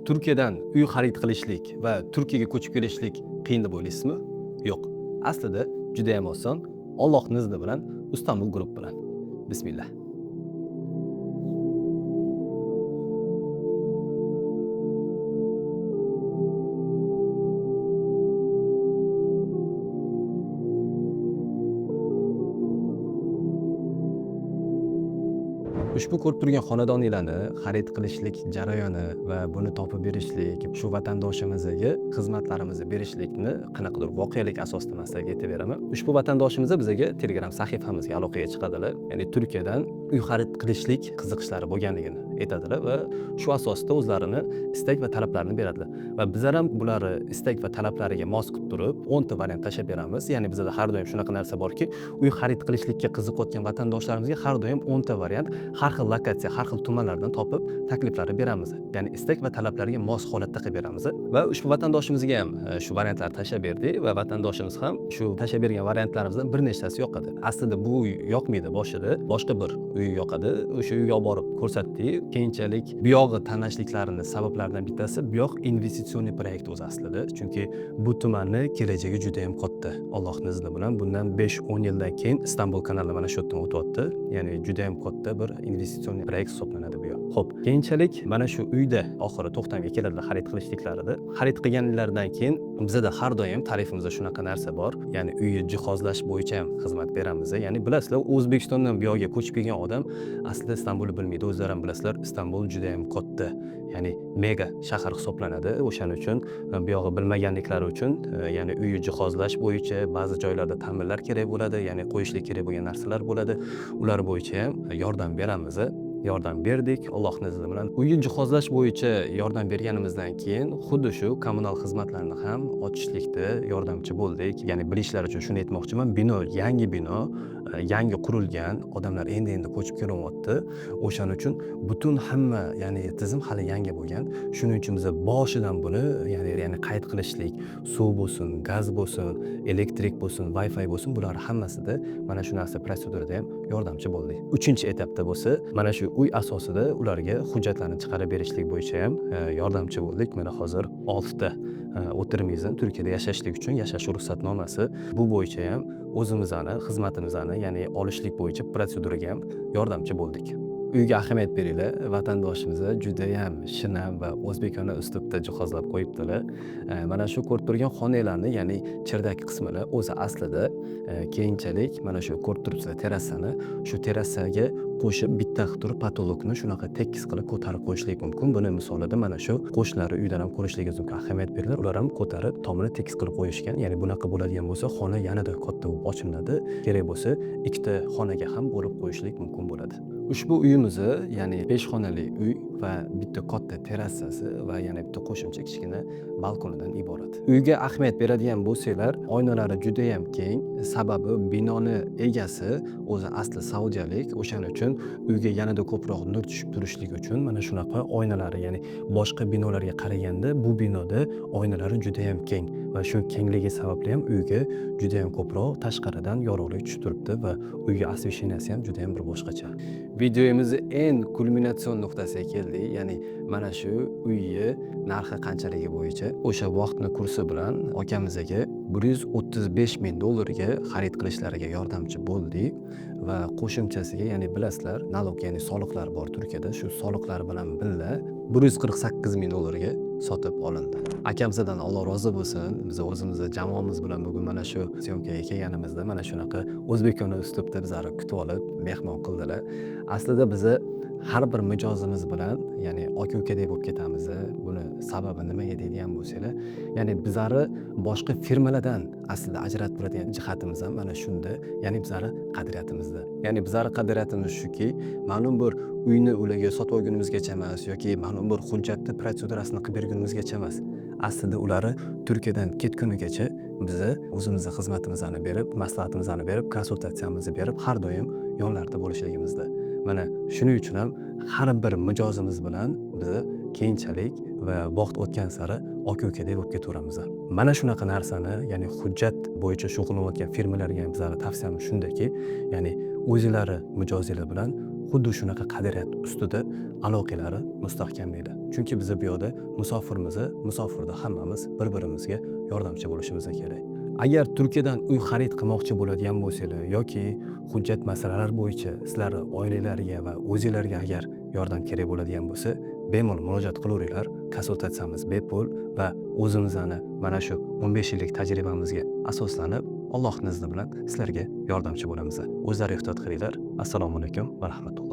Turkiyadan uy xarid qilishlik va Turkiyaga ko'chib kelishlik qiyin deb o'ylaysizmi? Yo'q. Aslida juda ham oson. Allohning izni bilan Istanbul Group bilan. Bismillah. Ushbu ko'rib turgan xonadonlarni xarid qilishlik jarayoni va buni topib berishlik, shu vatandoshimizga xizmatlarimizni berishlikni qanaqadir voqelik asosida man sizlarga aytib beraman. Ushbu vatandoshimiz bizga Telegram sahifamizga aloqaga chiqadilar. Ya'ni Turkiyadan uy xarid qilishlik qiziqishlari bo'lganligini aytadilar va shu asosda o'zlarini istak va talablarini beradilar. Va bizlar ham bularni istak va talablariga mos qilib turib 10 ta variant tashlab beramiz. Ya'ni bizda har doim shunaqa narsa borki, uy xarid qilishlikka qiziqayotgan vatandoshlarimizga har doim 10 ta variant har xil lokatsiya, har xil tumanlardan topib takliflarni beramiz. Ya'ni istak va talablarga mos holatda qilib beramiz. Va ushbu vatandoshimizga ham shu variantlarni tashlab berdik va vatandoshimiz ham shu tashlab bergan variantlarimizdan bir nechtasi yoqadi. Aslida bu uy yoqmaydi boshida, boshqa bir uy yoqadi. O'sha uyga olib borib ko'rsatdik. Keyinchalik bu yog'i tanlashliklarini sabablaridan bittasi bu yoq investitsion proyekt o'zi aslida. Chunki bu tumanni kelajagi juda ham katta. Allohning izni bilan bundan 5-10 yildan keyin Istanbul kanali mana shu yerdan o'tyapti. Ya'ni juda ham katta bir investitsion proyekt hisoblanadi bu yoq. Xo'p, keyinchalik mana shu uyda oxiri to'xtamga keladilar xarid qilishliklarida. Xarid qilganlaridan keyin bizada har doim tarifimizda shunaqa narsa bor. Ya'ni uyni jihozlash bo'yicha ham xizmat beramiz. Ya'ni bilasizlar, O'zbekistondan bu yoqqa ko'chib kelgan odam aslida Istanbulni bilmaydi. O'zlari ham bilasizlar, Istanbul juda ham katta, ya'ni mega shahar hisoblanadi. O'shaning uchun bu yog'i bilmaganliklari uchun, ya'ni uyni jihozlash bo'yicha ba'zi joylarda ta'mirlar kerak bo'ladi, ya'ni qo'yishlik kerak bo'lgan narsalar bo'ladi. Ular bo'yicha ham yordam beramiz. Yordam berdik Allohning izni bilan. Uyni jihozlash bo'yicha yordam berganimizdan keyin xuddi shu kommunal xizmatlarni ham ochishlikda yordamchi bo'ldik. Ya'ni bilishlari uchun shuni aytmoqchiman, bino yangi bino, yangi qurilgan, odamlar endi-endi ko'chib kelyapti. O'shaning uchun butun hamma, ya'ni tizim hali yangi bo'lgan. Shuning uchun biz boshidan buni, ya'ni qayd qilishlik, suv bo'lsin, gaz bo'lsin, elektrik bo'lsin, Wi-Fi bo'lsin, bular hammasida mana shu narsa prosedurada ham yordamchi bo'ldik. 3-etapda bo'lsa, mana shu uy asosida ularga hujjatlarni chiqarib berishlik bo'yicha ham yordamchi bo'ldik. Mana hozir 6 ta o'tirmizdan Turkiyada yashashlik uchun yashash ruxsatnomasi, bu bo'yicha ham o'zimizni xizmatimizni, ya'ni olishlik bo'yicha proseduraga ham yordamchi bo'ldik. Uyga ahamiyat beringlar, vatandoshimiz juda ham shinam va o'zbekona uslubda jihozlab qo'yibdilar. Mana shu ko'rib turgan xonalarni, ya'ni chirdak qismini o'zi aslida keyinchalik mana shu ko'rib turibsizlar terrasani, shu terrasaga qo'shib bitta qilib turib patologni shunaqa tekis qilib ko'tarib qo'yishlik mumkin. Buni misolida mana shu qo'shnilari uydan ham ko'rishligingiz mumkin. Ahamiyat beringlar, ular ham ko'tarib tomini tekis qilib qo'yishgan. Ya'ni bunaqa bo'ladigan bo'lsa, xona yanada katta bo'lib ochiladi. Kerak bo'lsa, 2 ta xonaga ham bo'lib qo'yishlik mumkin bo'ladi. Ushbu uyimizni, ya'ni 5 xonali uy va bitta katta terrasasi va yana bitta qo'shimcha kichkina balkonidan iborat. Uyga ahamiyat beradigan bo'lsanglar, oynalari juda ham keng. Sababi binoni egasi o'zi asli saudiyalik, o'shaning uchun uyga yanada ko'proq nur tushib turishligi uchun mana shunaqa oynalari, ya'ni boshqa binolarga qaraganda bu binoda oynalari juda ham keng va shu kengligi sababli ham uyga juda ham ko'proq tashqaridan yorug'lik tushib turibdi va uyga osveşeniyasi ham juda ham bir boshqacha. Videomizni eng kulminatsion nuqtasiga keldik, ya'ni mana shu uyni narxi qanchaligi bo'yicha o'sha vaqtni kursi bilan akamizga 135 ming dollarga xarid qilishlariga yordamchi bo'ldik va qo'shimchasiga, ya'ni bilasizlar, nalog, ya'ni soliqlar bor Turkiyada, shu soliqlar bilan birga 148 ming dollarga sotib olindi. Akamizdan Alloh rozi bo'lsin. Biz o'zimizni jamoamiz bilan bugun mana shu syomkaga kelganimizda mana shunaqa o'zbekona uslubda bizlarni kutib olib, mehmon qildilar. Aslida bizni har bir mijozimiz bilan, ya'ni aka-ukadek bo'lib ketamiz. Buni sababi nimaga deydigan bo'lsanglar, ya'ni bizlarni boshqa firmalardan aslida ajratib turadigan jihatimiz ham mana shunda, ya'ni bizlarni qadriyatimizda. Ya'ni bizlarni qadriyatimiz shuki, ma'lum bir uyni ularga sotib olgunimizgacha emas yoki ma'lum bir hujjatni prosedurasini qilib bergunimizgacha emas. Aslida ularni Turkiyadan ketgunigacha bizni o'zimizni xizmatimizni berib, maslahatimizni berib, konsultatsiyamizni berib, har doim yonlarida bo'lishligimizda. Mana shuning uchun ham har bir mijozimiz bilan bizni keyinchalik va vaqt o'tgan sari aka-ukadek bo'lib ketaveramiz. Mana shunaqa narsani, ya'ni hujjat bo'yicha shug'ullanayotgan firmalarga ham bizlarning tavsiyamiz shundaki, ya'ni o'zlari mijozlar bilan xuddi shunaqa qadriyat ustida aloqalari mustahkamlaydi. Chunki biz bu yoqda musofirmiz, musofirda hammamiz bir-birimizga yordamchi bo'lishimiz kerak. Agar Turkiyadan uy xarid qilmoqchi bo'ladigan bo'lsanglar yoki hujjat masalalar bo'yicha sizlarni oilalarga va o'zinglarga agar yordam kerak bo'ladigan bo'lsa, bemalol murojaat qilaveringlar. Konsultatsiyamiz bepul va o'zimizni mana shu 15 yillik tajribamizga asoslanib, Allohning izni bilan sizlarga yordamchi bo'lamiz. O'zlari ehtiyot qilinglar. Assalomu alaykum va rahmatulloh.